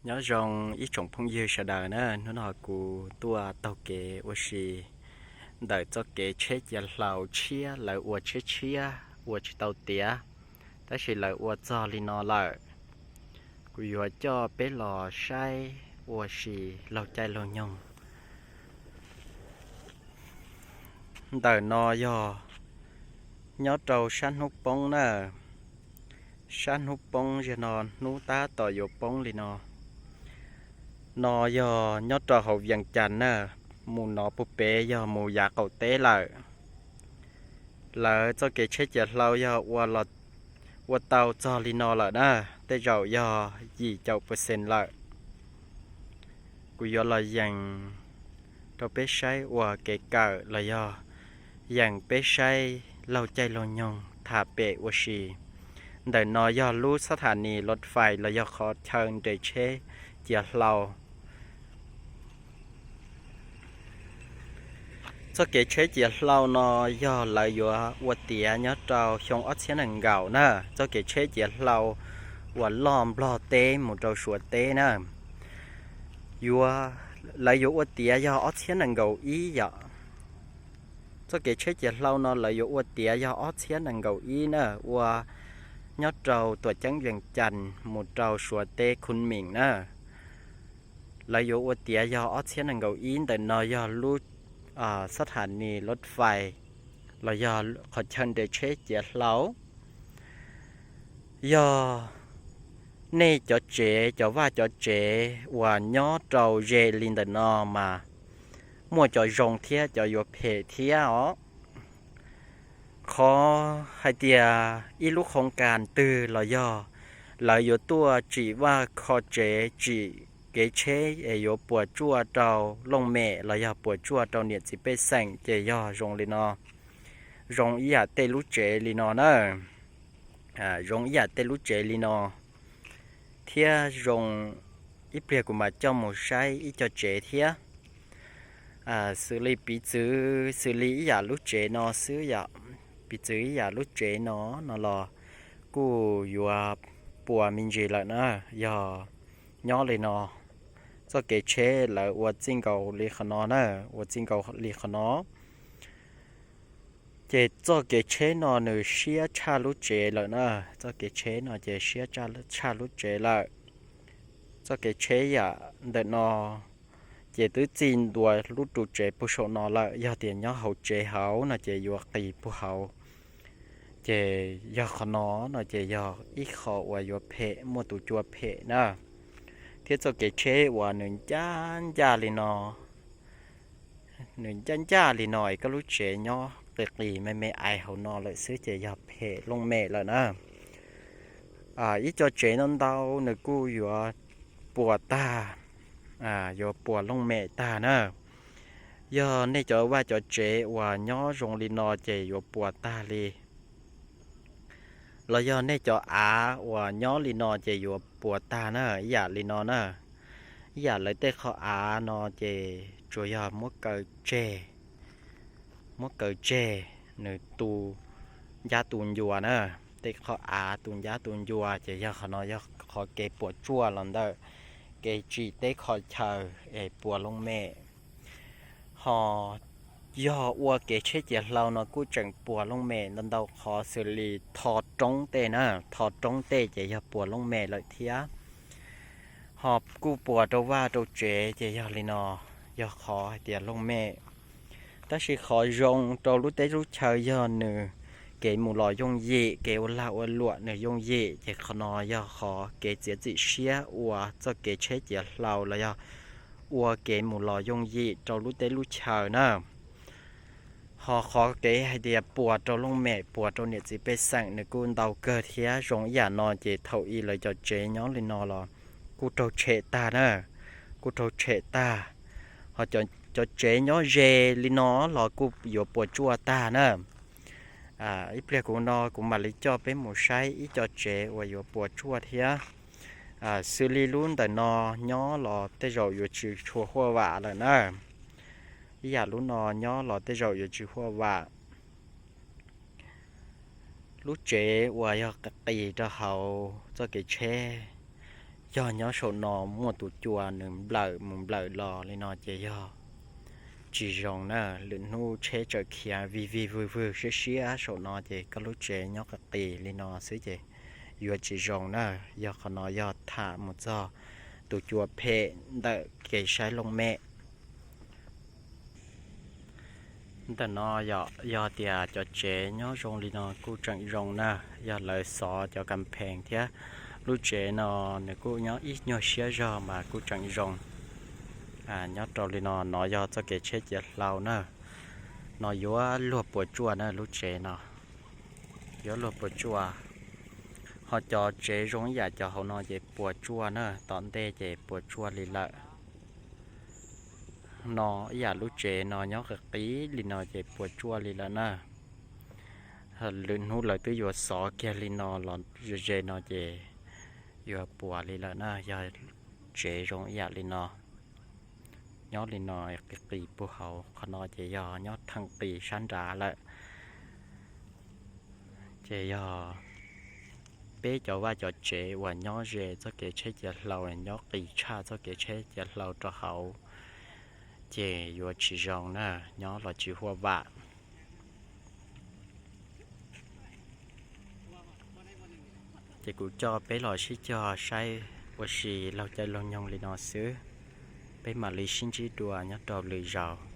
Nyob zoo ib tsoom phooj ywg sawv daws na, hnub no kuv tuaj taug kev ua si ntawm txoj kev tsheb ciav hlau tshiab lawv ua tshiab tshiab ua tsis tau tiav, tab sis lawv ua txog li no lawm. Kuv yuav coj peb los saib ua si laug caij laug nyoog. Ntawm no yog nyob rau sab hnub poob na, sab hnub poob zig no, hnub tab tom yuav poob li no. No yog nyob rau hauv Vias Cas na, mus no puag pem yog mus yav qaum teb lawm. Lawv txoj kev tsheb ciav hlau yog ua tau txog li no lawm na, tej zaum yog yim caum percent lawm. Kuv yuav los yees rau peb saib ua kev kawm los yog yees peb saib laug caij laug nyoog tham pem ua si. Ntawm no yog lub xab thas nis lov fais los yog qhov chaw nres tsheb ciav hlau. Txoj kev tsheb ciav hlau no yog lawv yuav ua tiav nyob rau xyoo ob txhiab nees nkaum na, txoj kev tsheb ciav hlau uas loj Nplog teb mus rau Suav teb na. Yuav, lawv yuav ua tiav yog ob txhiab nees nkaum ib yom. Txoj kev tsheb ciav hlau no lawv yuav ua tiav yog ob txhiab nees nkaum ib na, ua nyob rau tuam ceeb Vias Cas mus rau Suav teb Khun Mim na. Lawv yuav ua tiav yog ob txhiab nees nkaum ib, ntawm no yog lub xab thas nis lov fais los yog qhov chaw nres tsheb ciav hlau. Yog nej cov tsev, cov vaj cov tsev uas nyob rau ze li ntawm no mas muaj cov zoo thiab cov yuav phem thiab os. Qhov hais tias ib lub qhov kas twg los yog lawv yuav tuaj tsim vaj kho tsev, tsim kev tsheb es yuav puas tsuaj rau looj mem los yog puas tsuaj rau niam txiv pej xeem ces yog zoo li no, zoo ib yam tej lub tsev li no na. Zoo ib yam tej lub tsev li no thiab zoo. Ib pliag kuv mam coj mus saib ib co tsev thiab. Xws li piv txwv xws li ib yam lub tsev no xwb yom, piv txwv ib yam lub tsev no, no los kuj yuav puas me ntsis lawm na. Yog nyob li no, txoj kev tsheb lawv ua txij nkaus li qhov no na, ua txij nkaus li qhov no. Ces txoj kev tsheb no nws siab tshaj lub tsev lawm na, txoj kev tsheb no ces siab tshaj lub tsev lawm. Txoj kev tsheb yam ntawm no ces twb txij ntua lub ru tsev puag saum no lawm, yog tias nyob hauv tsev hauv no ces yuav qis puag hauv. Ces yog qhov no no ces yog ib qho uas yuav phem, muaj tus cua phem na. Thiab txoj kev tsheb uas nws ncaj ncaj li no, nws ncaj ncaj li no es koj lub tsev nyob qis qis me me ais hauv no lawm xwb ces yog phem looj mem lawm na. Ib co tsev ntau ntau nws kuj yuav puas tag, yuav puas looj mem tag na. Yog nej cov vaj cov tsev uas nyob zoo li no ces yuav puas tag li. Los yog nej cov av uas nyob li no ces yuav puas tag na, ib yam li no na. Ib yam lawv tej qhov av no ces tsuas yog muab kaw tseg, muab kaw tseg, nws tu ncab tu ncua na. Tej qhov av tu ncab tu ncua ces yog qhov no yog qhov kev puas tsuaj los ntawm kev tsim teb kho chaw es puas looj mem. Ho yog ua kev tsheb ciav hlau no kuj tseem puas looj mem ntau ntau qhov xws li tho roob tej na, tho roob tej ces yog puas looj mem lawm thiab. Ho kuj puas rau vaj rau tsev ces yog li no, yog qhov hais tias looj mem. Tab sis qhov zoo rau lub teb lub chaw yog nws kev mus los yooj yim, kev ua lag ua luam nws yooj yim, ces qhov no yog qhov kev txiav txim siab ua txoj kev tsheb ciav hlau los yog ua kev mus los yooj yim rau lub teb lub chaw na. Ho qhov kev hais tias puas rau looj mem, puas rau niam txiv pej xeem nws kuj ntau kawg thiab. Zoo ib yam no ces thaum ub lawv cov tsev nyob li no los kuj raug tshem tag na, kuj raug tshem tag. Ho cov tsev nyob ze li no los kuj yuav puas tsuaj tag na. Ib pliag kuv no kuv mam li coj peb mus saib ib co tsev uas yuav puas tsuaj thiab. Xws li lub ntawm no nyob los tej zaum yuav tsis tshua huaj vam lawm na. Ib yam lub no nyob los tej zaum yuav tsis huaj vam. Lub tsev uas yog qis rau hauv txoj kev tsheb, cog nyob saum no muaj tus cua nws nplawm mus nplawm los li no ces yog tsis zoo na. Lwm hnub tsheb txawm khiav vij vij vwg vwg siab siab saum no ces koj lub tsev nyob qis qis li no xwb ces yuav tsis zoo na. Yog qhov no yog tham mus txog tus cua phem ntawm kev saib looj mem. Ntawm no yog, yog tias cov tsev nyob zoo li no kuj tseem zoo na, yog lawv xov cov kas phees thiab lub tsev no nws kuj nyob ib nyuag siab zog mas kuj tseem zoo. Nyob rau li no, no yog txoj kev tsheb cia hlau na, no yuav luag puas tsuaj na lub tsev no, yuav luag puas tsuaj. Ho cov tsev zoo ib yam cov hauv no ces puas tsuaj na, tom ntej ces puas tsuaj li lawm. No ib yam lub tsev no nyob qis qis li no ces puas tsuaj li lawm na. Lwm hnub lawv twb yuav xov kiag li no los ze ze no ces yuav puas li lawm na. Yog tsev zoo ib yam li no, nyob li no qis qis puag hauv, qhov no ces yog nyob theem qis sab nrad lawm. Ces yog peb cov vaj cov tsev uas nyob ze txoj kev tsheb cia hlau, nyob qis tshaj txoj kev tsheb cia hlau rau hauv, ces yuav tsis zoo na, nyob los tsis huaj vam. Ces kuv coj peb los sib cog saib ua si laug caij laug nyoog li no xwb, peb mam li sib ntsib dua nyob rau lwm zaus.